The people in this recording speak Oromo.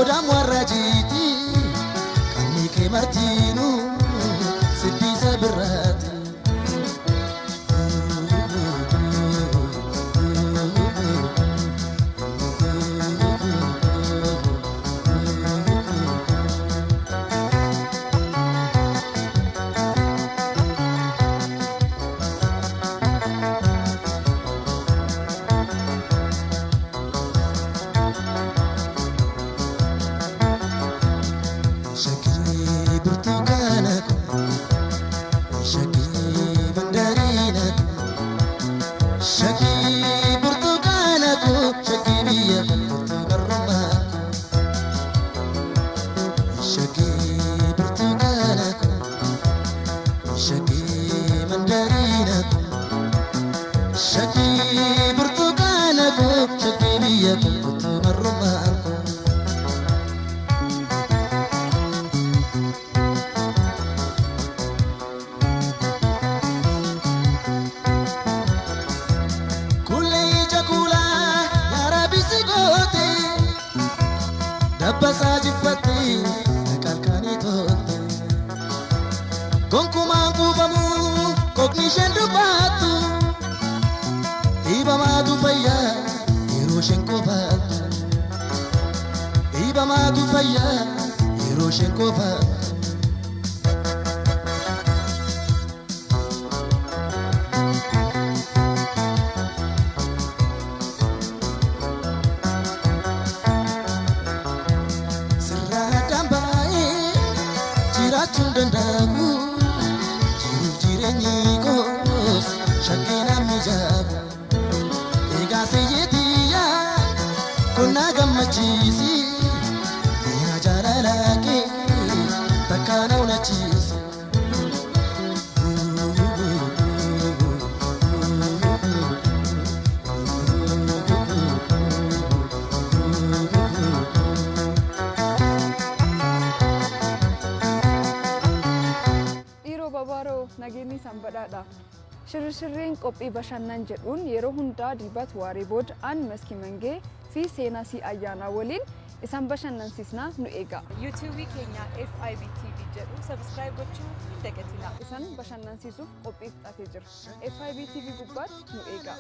Qoodaan warra jiiti qaamni kee martiinuu siddisa birraati. Shakkii burtukaana shakkii mandariina shakkii burtukaana shakkii biyya burtukarummaa shakkii burtukaana shakkii mandariina shakkii burtukaana shakkii biyya burtukarummaa. Kulee ija kuulaa yaara bisi goote dabbasaa jiffatte qalqanii tolte. Gonkumaan kuufamu kookni isheen dubbattu dhiibamaatu fayyaa yeroo isheen qofaattu. Dhiibamaatu fayyaa yeroo isheen qofaattu. Sirraadhaan baay'ee jiraachuun danda'amu jiruuf jireenyi koos shakkii namni jaabu. Egaa seeyyetiyyaa kun na gammachiisi mi'a jaalalaa kee takka na hunachiisi. Dhiiroo babaaroo nageenyi isaan badhaadha. Shirshirreen qophii bashannan jedhuun yeroo hundaa dilbata waaree booda aan Maskii Mangee fi Seenaa Sii Ayyaanaa waliin isaan bashannansiisnaa nu eega. YouTube keenya FIB TV jedhu subscribe gochuu hin dagatinaa. Isaan bashannansiisuuf qophii fixatee jira. FIB TV gubbaatti nu eega.